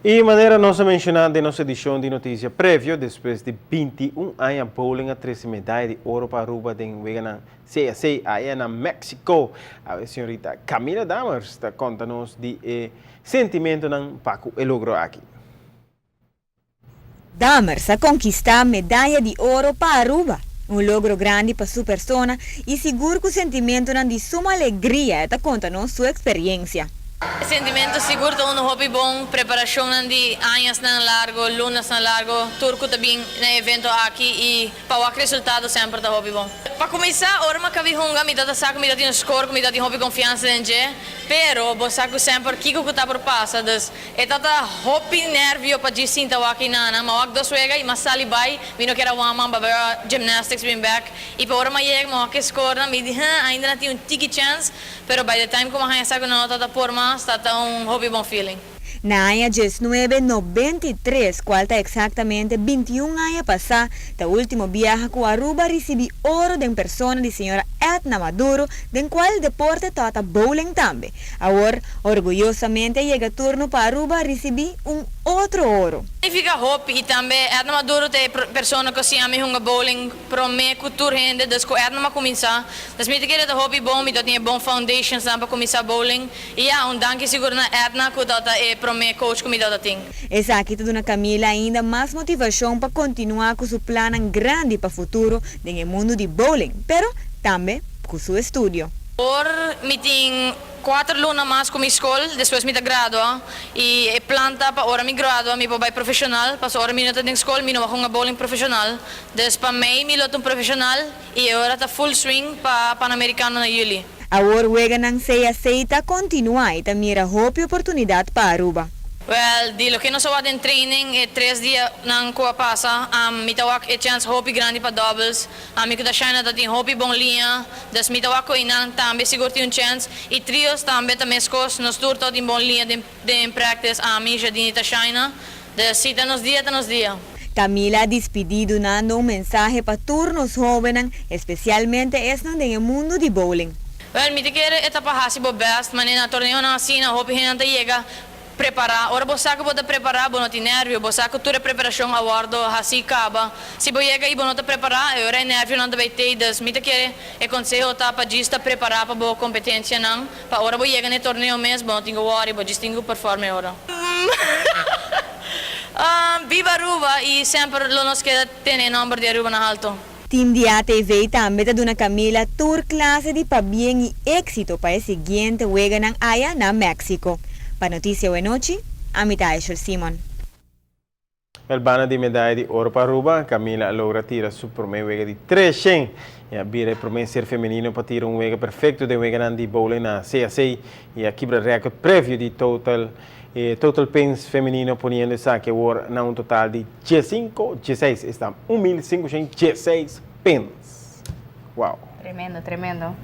Y manera nos a menciona den nos edicion di Noticia Previo, despues di 21 aña bowling a trece medaya di oro pa Aruba den weganan CAC aya na Mexico. Awe señorita Camila Dammers ta conta nos di e sentimentonan pa cu e logro aki. Dammers a conquista medaya di oro pa Aruba. Un logro grandi pa su persona y sigur cu sentimentonan di suma alegria, e ta conta nos su experiencia. Sentimento sigur ta un hopi bon, preparacion di añanan largo, lunanan largo, tur cu tambe na evento aki y pa e resultado semper ta hopi bon. Pa cuminsa, ora mi a caba hunga, mi ta sa cu mi tin un score, mi tin hopi confiansa den dje, pero bo sa cu semper kico cu ta por pasa, dus e ta hopi nervio pa di sinta aki nana, ma wak dos wega y m'a sali bay, mi no kier a warm up, gymnastics bin back, y pa ora m'a yega, m'a wak score na, mi di, ainda nan tin un tiki chance, pero by the time cu m'a sa cu no ta por mas, ta un hopi bon feeling. Na aña 1993, cual ta exactamente 21 aña pasa, e ultimo biaha cu Aruba a ricibi oro den persona di señora Edna Maduro, den cual deporte ta bowling tambe. Awor, orguyosamente a yega turno pa Aruba ricibi un otro oro. Significa hopi y tambe Edna Maduro ta persona cu a siña mi hunga bowling prome cu tur hende, dus cu Edna m'a cuminsa. Dus mi ta kere ta hopi bon, mi tin bon foundations pa cuminsa bowling. Y ja, un danki sigur na Edna cu ta e prome coach cu mi tin. Esaki ta duna Camila ainda mas motivacion pa continua cu su plan grandi pa futuro den mundo di bowling, pero tambe cu su estudio. Awor mi tin 4 luna mas cu mi scol, despues mi ta gradua y e plan ta pa ora mi gradua, mi bay profesional, pa ora mi no ta den scol, mi no bay bowling profesional. Dus pa mei mi lo ta un profesional y awor ta full swing pa Panamericano na juli. Awor weganan CAC ta continua y ta mira hopi oportunidad pa Aruba. Well, di loke nos a den training e 3 dianan cu a pasa, mi ta wak e chance hopi grandi pa doubles. Ami cu Tashina ta tin hopi bon liña, dus mi ta wak cu nan tambe sigur tin un chance. Y trios tambe ta mescos, nos tur tin bon liña den practice, ami, Jadine y Tashina. Dus si ta nos dia, ta nos dia. Camila a despedi dunando un mensahe pa tur nos hobennan, especialmente esnan den mundo di bowling. Well, mi ta kere ta pa hasi bo best, ma na torneonan asina, hopi hende yega prepara. Ora bo sa cu bo ta prepara, bo no tin nervio, bo sa cu tur e preparacion a wordo haci caba. Si bo yega y bo no ta prepara, e ora e nervionan ta bay tey, dus mi ta kere e conseho ta pa djis ta prepara pa bo competencianan, pa ora bo yega na torneo mes, bo no tin cu worry, bo djis tin cu perform ora. Biba Aruba y semper lo nos keda tene nomber di Aruba na halto. Team di ATV tambe ta duna Camila tur clase di pabien y exito pa e siguiente weganan aya na Mexico. Pa Noticia Anochi, ami ta Aisha Simon. E banda di medaya di oro pa Aruba, Camila a logra tira su prome wega di 300. Y a bira e prome ser femenino pa tira un wega perfecto den weganan di bowling na CAC y a kibra record previo di total pins femenino, poniendo esaki awor na un total di 15, 16, esta 1516 pins. Wow. Tremendo, tremendo.